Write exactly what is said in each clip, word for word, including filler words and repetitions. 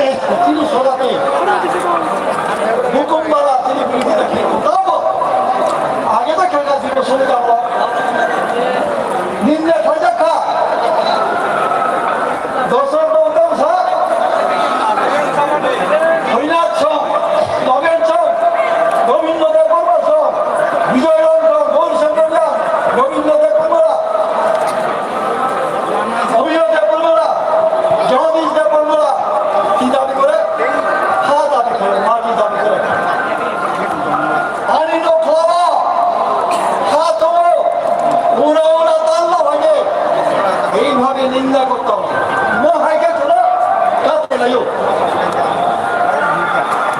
এই ত্রিশ শতাব্দী হুকুমবালা তিনি বিরোধিতা কিন্তু তাও আগে তো খেলা জীবন শুনে যাবো। নিন্দে খাজা খা। দর্শন গৌতম সা। হরিনাথ সং, নগেন সং, গোবিন্দ দেব বর্মা সং, বিজয় রঞ্জন, গৌরীশঙ্কর দাস, গোবিন্দ দেব বর্মা। অভিনব দেববর্মা, জগদীশ দেববর্মা কি দাবি করে? হা দাবি করে, মাটি দাবি করে। আইন ও খাওয়া, হা তো, উড়া উড়া তাল্লা ভাগে, এইভাবে নিন্দা করতাম। মো হাইকে চলো, কাছে লাইও।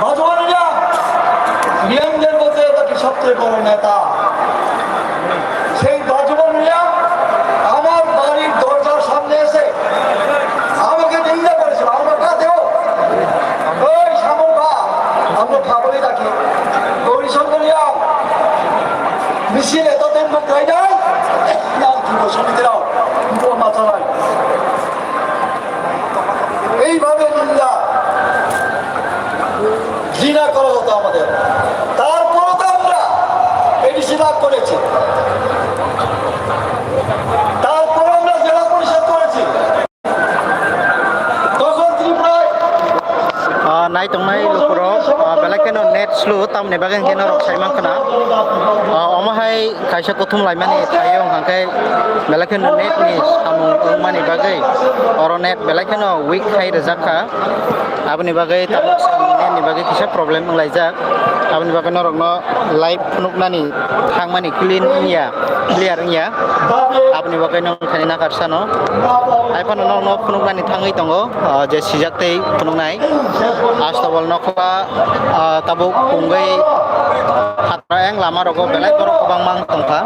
বাজওয়ান রিয়াং, রিয়াংদের মধ্যে এটা কি সবচেয়ে বড় নেতা? সেই বাজওয়ান রিয়াং আমার বাড়ির দরজার সামনে এসে আমাকে নিন্দা করেছিল। আমার কাছেও ওই শ্যামল ভা, আমরা ভাবলে ডাকি, গৌরীশঙ্কর রিয়াং, মিছিল এতদিন মুখ হয় নাই, নাম কি বসে দিতে দাও, মাথা নাই। এইভাবে নিন্দা, ঘৃণা করা হতো আমাদের। তারপরও তো আমরা এডিসি লাভ করেছি, তারপরও আমরা জেলা পরিষদ করেছি। তখন ত্রিপুরায় Ah, nai tongnai lukurok, ah, belai kheno net slow, tamni bagwi hwnkhe norok sai mankha na. Ah, omo hai kaisa kuthum laimani thai wng kha khe belai kheno net ni samung wngmani bagwi oro net belai kheno weak khai rijak kha. Aboni bagwi tabuk chwng net ni bagwi kisa problem wng laijak. Aboni bagwi norokno live phunuknani thangmani clean wngya, clear wngya. Aboni bagwi nong thani nakar sano. Hai phano nokno phunuknani thangwi tongo, ah, je sijak tei phunuknai. Astabol nokla, ah, tabuk pungwi hatra eng lama rogo belai borok kwbangma wng tongkha.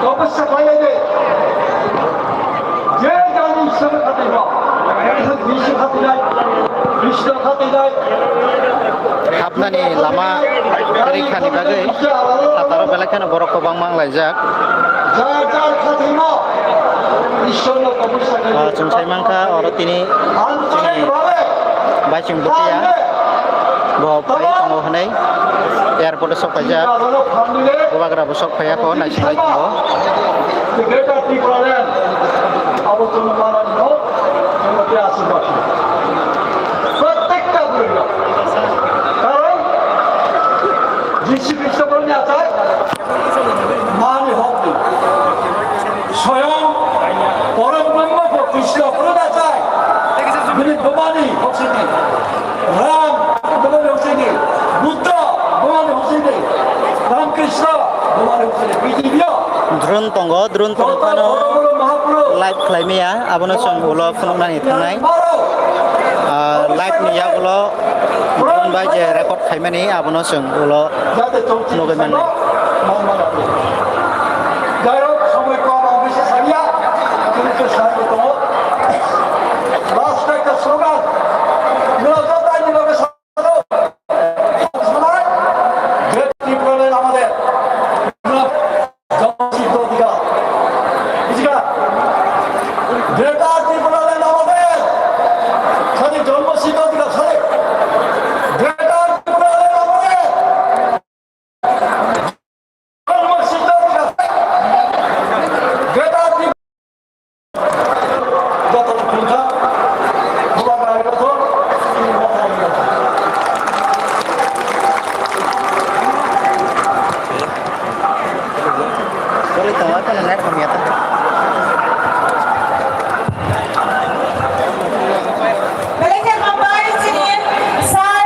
Topasya khlainai de. Je jani Ishwar khatinai, Jisu khatinai, Krishna khatinai. Hapnani lama rikha ni bagwi hataro belai kheno borok kwbangma wng laijak. Jar jar khatima Ishwarno topasya khlainai. Ah, chwng sai mankha oro tini chini baichwng bwtwiya. Bo phai tongo hwnwi airport o sok paijak. Bubagra bo sok phaiya kho, naisinglai tongo. প্রত্যেকটা কারণ যীশু খ্রিস্ট বলেন, আচার মানি হক নেই। স্বয়ং পরম ব্রহ্ম কৃষ্ণ প্রভু আচার, তিনি ভবানী হচ্ছেন। Ram, Bhagwan Hosini, Buddha, Bhagwan Hosini, Ram Krishna, Bhagwan Hosini, পৃথিবীও Drone tongo, drone tong phano live khlai maya, abono chwng ulo phunuknani thangnai. Ah, live ni yagulo drone bai je record khaimani, abono chwng ulo nugwi mannai. যাই হোক, সময় কম, আমি শেষ হইয়া, কিন্তু সার্বতম Last একটা স্লোগান, আমরা যত আইনি ভাবে সাজানো, সবসময় গ্রেটার ত্রিপুরাল্যান্ড আমাদের, আমরা জন্মসিদ্ধ অধিকার। বুঝিকা? গ্রেটার ত্রিপুরাল্যান্ড আমাদের, খালি জন্মসিদ্ধ অধিকার, খালি গ্রেটার ত্রিপুরাল্যান্ড আমাদের। Belai khe hambai chini sir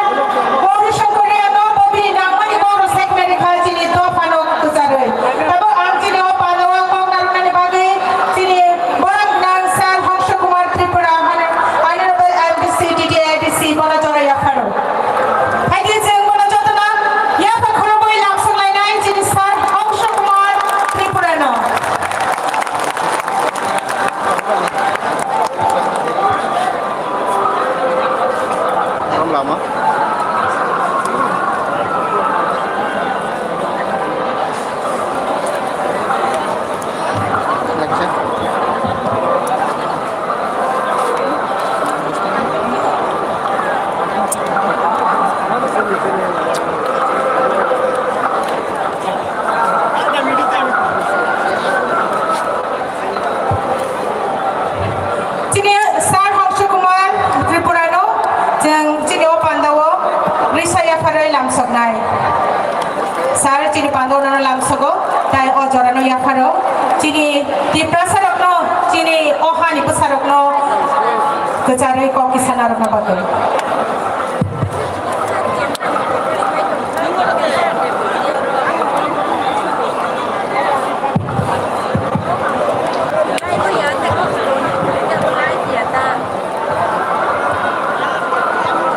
Gauri Shankar Riyano bo bini nangmani borok segment kha chini dophano kwcharwi. Tabo ang chini o panao kok narwknani bagwi chini borok nang sir Hongsho Kumar Tripura, Honorable M D C, D D A D C, bono jora yapharo. Phaidi chwng bono jotono yapha khorokwi lamsok lainai chini sir Hongsho Kumar Tripurano. Rom lama. lamsoknai. Sir, chini pandorano lamsogo, tai o jorano yapharo. Chini Tiprasa rokno, chini o hani bwsa rokno kwcharwi kok kisa narwkna bagwi.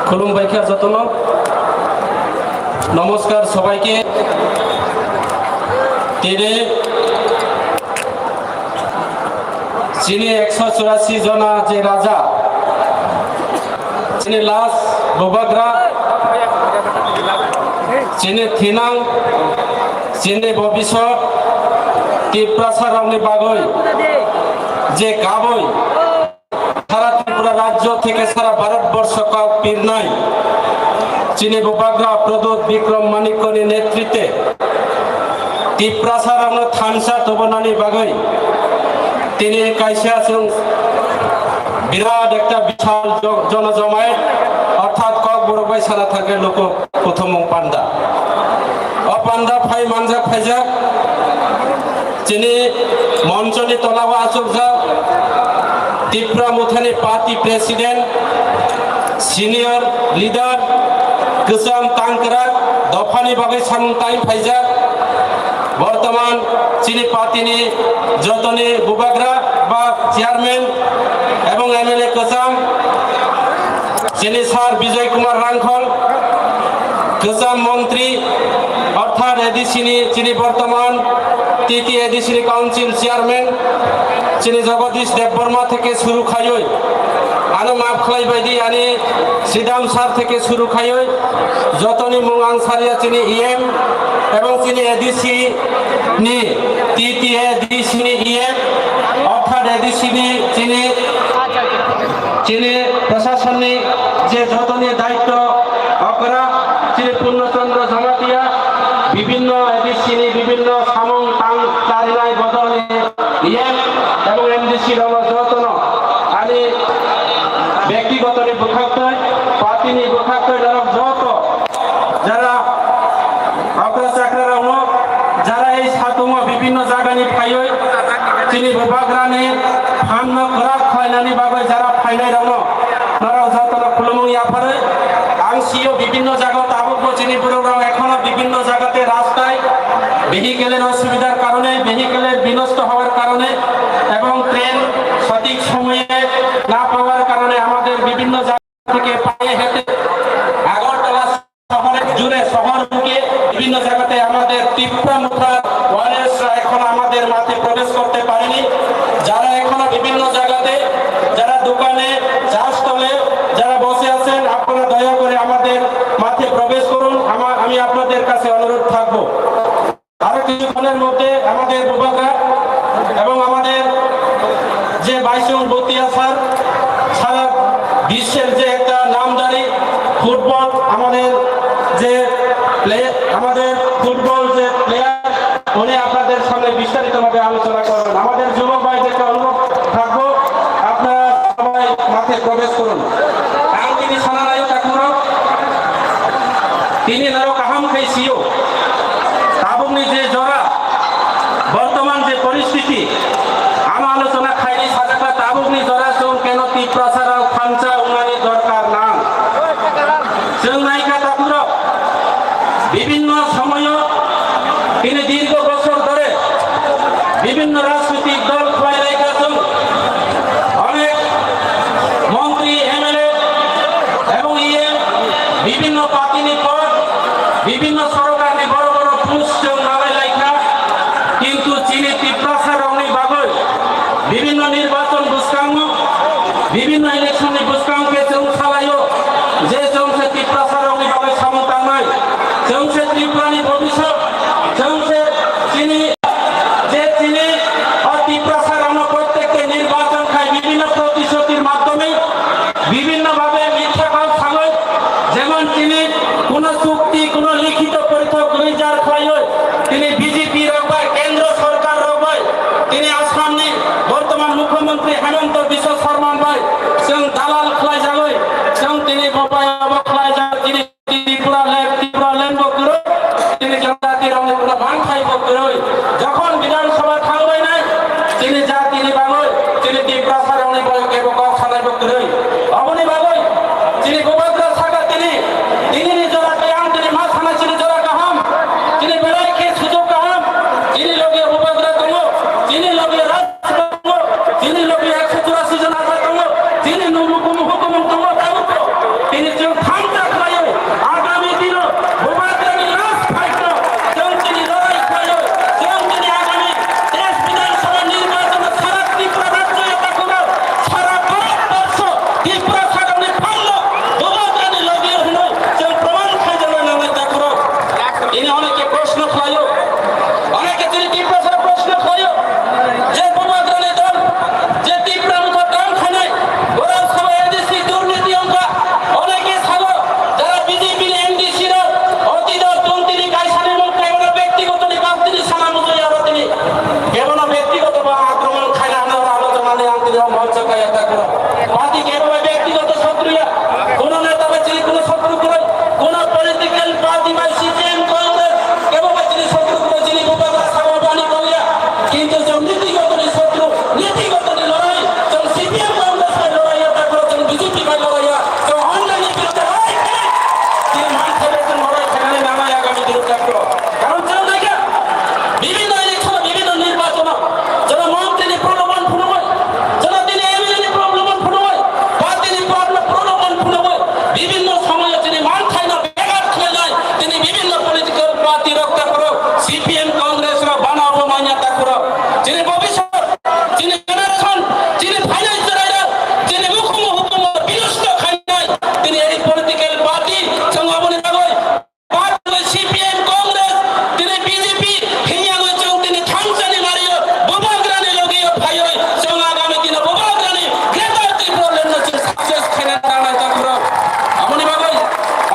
Khulumbai kha jotono. নমস্কার সবাইকে। Tini chini ekso churasi jona je raja, chini last bubagra, chini thinang, chini bobisot Tiprasa rokni bagwi je kabwi sara Tripura rajyo theke sara Bharat borsho kok pirnai chini bubagra Pradyot Bikram Manikyani netritwe Tiprasa rokno thansa tubunani bagwi tini kaisa chwng birat ekta bishal jo-, jonojomayet orthat Kokborok bai sana thangkhe luku kuthumung panda. O panda phai manjak phaijak chini monchoni tolao achukjak Tipra Mothani party president, senior leader, kwcham tangkrak dophani bagwi samung tang phaijak. Bortoman chini party ni jotoni bubagra ba chairman ebong M L A kwcham, chini sir Bijoy Kumar Rangkhol, kwcham montri, orthat A D C ni chini bortoman T T A D C ni council chairman, chini Jagadish Debbarma theke suru khaiwi, ano maaf khlai baidi ani Sidam sir theke suru khaiwi, jotoni mung ang saria chini E M ebong chini A D C ni T T A D C ni E M, orthat A D C ni chini, chini prasasonni je jotoni daitto okra, chini Purno Chandra Jamatia, bibinno A D C ni bibinno samung tang charinai bodolni E M ebong M D C rokno jotono ani bektiguto ni bwkhaktwi, party ni bwkhaktwi norok joto jara okra chakra rokno, jara ei satungo bibinno jagani phaiwi chini bubagrani phanno kwrak khlainani bagwi jara phainai rokno norok jotono khulumung yapharwi ang sio bibinno jaga tabukbo chini borok rok ekhono bibinno jagate rastai vehicle er osubidar karone, vehicle er binosto howar karone ebong train sothik somoye na pawar karone amader bibinno jaga theke paye hete Agartala শহরে জুড়ে শহর বুকে বিভিন্ন জায়গাতে আমাদের তিপ্রা মুথার ওয়ারিয়র্সরা এখনো আমাদের মাঠে প্রবেশ করতে পারেনি। যারা এখনো বিভিন্ন জায়গাতে, যারা দোকানে, চা স্টলে, যারা বসে আছেন, আপনারা দয়া করে আমাদের মাঠে প্রবেশ করুন। আমা-, আমি আপনাদের কাছে অনুরোধ থাকবো। আরো কিছুক্ষণের মধ্যে আমাদের বুবাগা এবং আমাদের যে বাইচুং ভুটিয়া স্যার, সারা বিশ্বের যে একটা নামধারী ফুটবল, আমাদের যে প্লে-, আমাদের ফুটবল যে প্লেয়ার, উনি আপনাদের সামনে বিস্তারিতভাবে আলোচনা করবেন। আমাদের যুবক ভাইদেরকে অনুরোধ থাকবো, আপনারা সবাই মাঠে প্রবেশ করুন। Ang tini sana naio takhorok, tini norok kaham khai sio. Tabukni je jora, bortoman je poristiti, ama alochona khaini sajakha tabukni jora chwng keno Tiprasa rok thansa wngnani dorkar nang. Chwng naikha takhorok, bibinno somoyo tini dirgho bochor dhore bibinno rajnitik dol khlai lai kha chwng, onek montri, M L A ebong E M bibinno party ni pod, bibinno sorkar ni boro boro post chwng nalai lai kha, kintu chini Tiprasa rokni bagwi bibinno nirbachon bwskango, bibinno election ni bwskango khe chwng salaio je chwng se Tiprasa rokni bagwi samung tangnai, chwng se Tripura ni bobisot, chwng se chini je chini o Tiprasa rokno prottekta nirbachon khai bibinno protishutir madhyome bibinno bhabe mitha kok sagoi, jemon chini kuno chukti, kuno likhito porithok rijal khlaioi, tini B J P rok bai, kendro sorkar rok bai, tini Assam ni bortoman mukhyamantri Himanta Biswa Sarma bai chwng dalal khlai jagoi, chwng tini bopai obo khlai jagoi, tini Tripura left, Tripura C P M, Congress, tini B J P, himyangwi chwng tini thangsani mario, bubagrani logio phaioi, chwng agami dino bubagrani Greater Tipraland no chwng success khaina nangnai takhurok. Aboni bagwi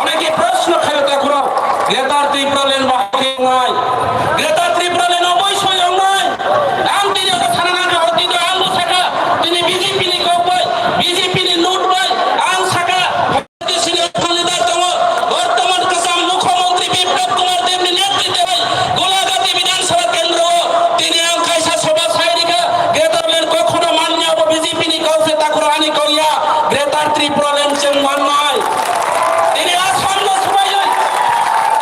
oneke proshno khaio takhurok, Greater Tipraland bahai khe wngnai? Greater Tipraland oboisoi wngnai? Ang tini obo sana nangkha, otito ang bo sakha, tini B J P ni kok bai, B J P ni note bai, ang sakha, Senior leader tongo, bortoman kwcham Mukhyamantri Biplab Kumar Deb ni netritwe bai Golagati Bidhan Sabha Kendro o tini ang kaisa sabha sai rikha, Greater Land kokhono manya abo B J P ni kok se takhurok ani kok ya, Greater Tripura Land chwng mannai. Tini Assam no swbaiwi,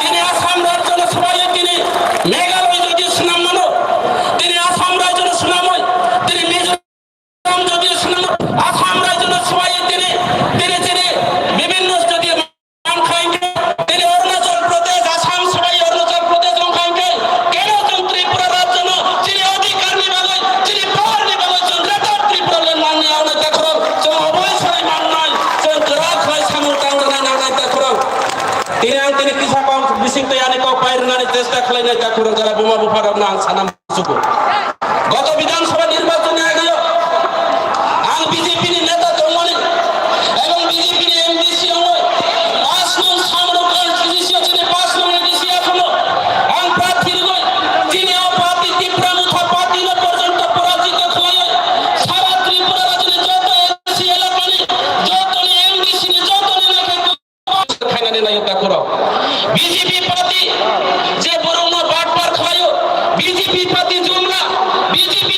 tini Assam rajyo no swbaiwi tini Meghalaya jodi swnam mano, tini Assam rajyo no swnamwi, tini Mizoram Assam jodi swnam, Assam rajyo no swbaiwi tini, tini, tini bibhinno jodi man khainai, tini Arunachal Pradesh, Assam swbaiwi Arunachal Pradesh wng khainai, keno chwng Tripura rajyo no chini adhikar ni bagwi, chini power ni bagwi chwng Greater Tripura Land manni ang nai takhurok, chwng oboisoi mannai, chwng kwrak khlai samung tangjaknai nangnai takhurok. Tini ang tini kisa kok bising twi ani kok pai rwnani chesta khlainai takhurok jora buma bupharokno ang sana. Sugo. Goto Bidhan Sabha nirbachon ni ageo ang B J P ni neta tongmani ebong B J P ni M D C wngwi paanch nong Samru constituency o chini paanch nong M D C aphano ang prarthi rwgwi chini o party Tipra Motha party no porjonto porajito khlaiwi sara Tripura rajyoni joto M C elakani jotoni M D C ni jotoni naikhe khainani naio takhurok. B J P party je borokno batpar khlaio, B J P party jumla, B J P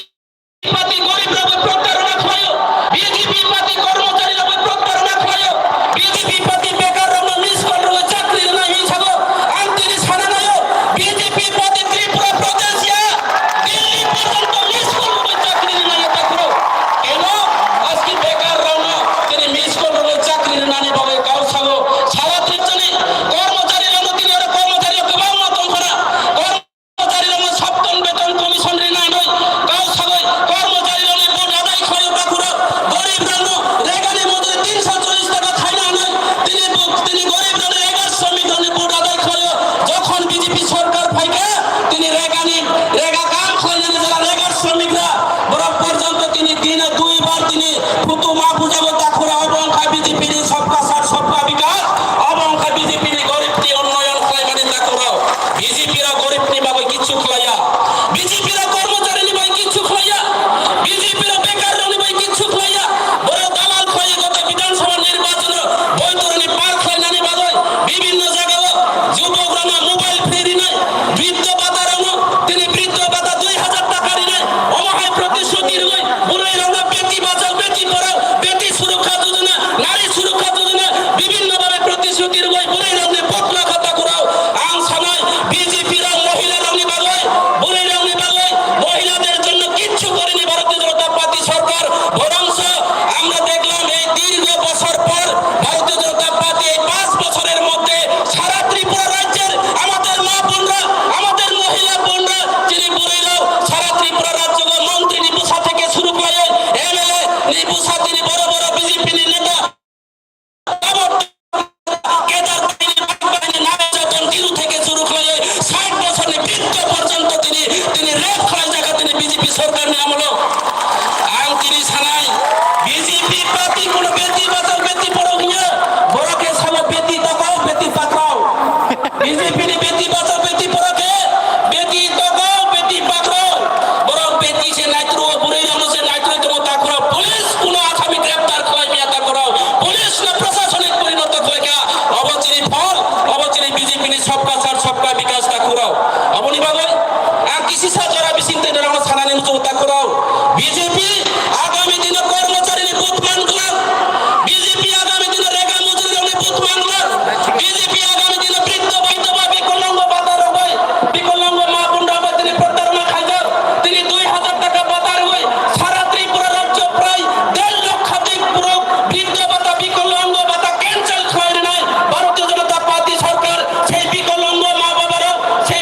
party gorib rokbo protarona khlaio, B J P party kormochari rokbo protarona khlaio, B J P party bekar rokno miss call rwwi chakri rwnai hinwi sago. Ang tini sana naio, B J P party Tripura Pradesh ya, Delhi porjonto miss call rwwi chakri rwnai takhurok. Eno aski bekar rokno tini miss call rwwi chakri rwnani bagwi kok sago. Sara Tripurani kormochari rokno tini oro kormochari rok kwbangma tongkhana. Kormochari rokno Saptan Beton Commission rinani kok sagwi kormochari rokni vote adai khlaio takhurok. Gorib rokno regani modre tinsho chollish taka khaina hwnwi tini bo-, tini gorib rokni regar shramik rokni vote adai khlaio. Jokhon B J P sorkar phaikha, tini regani, rega kam khlainani jora regar shramik rok borok porjonto tini dino dui bar tini phutu ma puja bo takhura, obo wngkha B J P ni Sabka Saath Sabka Vikas, obo wngkha B J P ni gorib ni unnoyon khlaimani takhura. B J P rok gorib ni bagwi kichu khlaiya, B J P rok kormochari ni bagwi kichu khlaiya, B J P rok bekar rok ni bagwi kichu khlaiya, borok dalal khlaiya, goto Bidhan Sabha nirbachon o boitorni par khlainani bagwi bibhinno jagao jubok rokno mobile free rinai, briddo bata rokno tini briddo bata dui hajar taka rinai, omo hai protishruti rwui bwrwi rokno beti bachao beti padhao beti surokha jojona nari surokha jojona bibhinno bhabe protishruti rwui bwrwi rokni potla khata kurao ang sanai B J P rok mohila rokni bagwi bwrwi rokni bagwi mohilader jonno kichu korini Bharatiya Janata Party sorkar borongso আমরা দেখলাম এই দীর্ঘ বছর পর ভারতীয় জনতা পার্টি এই পাঁচ বছরের মধ্যে সারা ত্রিপুরা রাজ্যের আমাদের মা বোনরা, আমাদের মহিলা বোনরা, যিনি বুড়িরাও সারা ত্রিপুরা রাজ্য মন্ত্রী নিপুষা থেকে শুরু করে এমএলএ নিপুষা, তিনি বড় বড় বিজেপি নেতা, কেদার বাহিনী, বাঘ বাহিনী, নারী নির্যাতন, গিরু থেকে শুরু করে ষাট বছরের বৃদ্ধ পর্যন্ত তিনি, তিনি রেপ করার জায়গা তিনি বিজেপি সরকার নিয়ে আমলো। Ang tini sanai, B J P party kuno beti bachao beti padhao hiya, borok khe samo beti tokao beti pakrao. B J P ni beti bachao beti padhao khe beti tokao beti pakrao. Borok beti se naitro, bwrwi rokno se naitro tongo takhurao. Police kuno asami greptar khlai maya takhurao. Police no prosasonik porinoto khlai kha. Obo chini phol, obo chini B J P ni Sabka Saath Sabka Vikas takhurao. Aboni bagwi ang kisisa jora bising twi norokno sanani muchungo takhurao. B J P agami dino kormocharini vote man glak. B J P agami dino rega mujuri rokni vote man glak. B J P agami dino briddo baidhoba bikolango bata rok bai, bikolango ma bunda bai tini protarona khaijak. Tini dui hajar taka bata rwi sara Tripura rajyo prai der lokhadik borok briddo bata bikolango bata cancel khlai rinai Bharatiya Janata Party sorkar. Sei bikolango ma baba rok, sei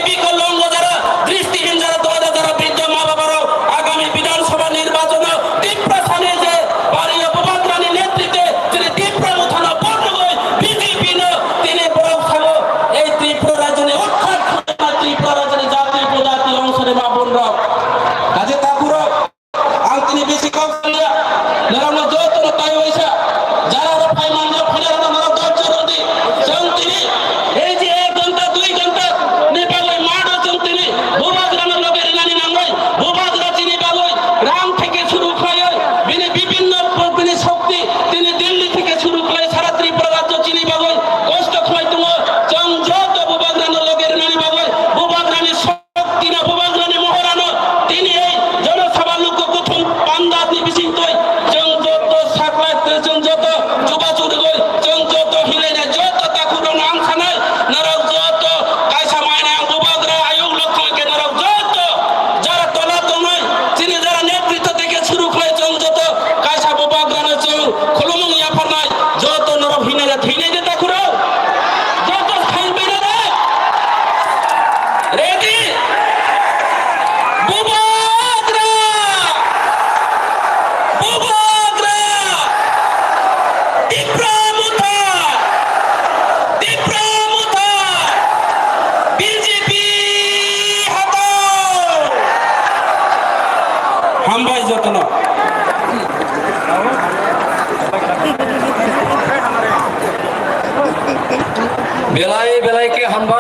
Belai belai khe hambai.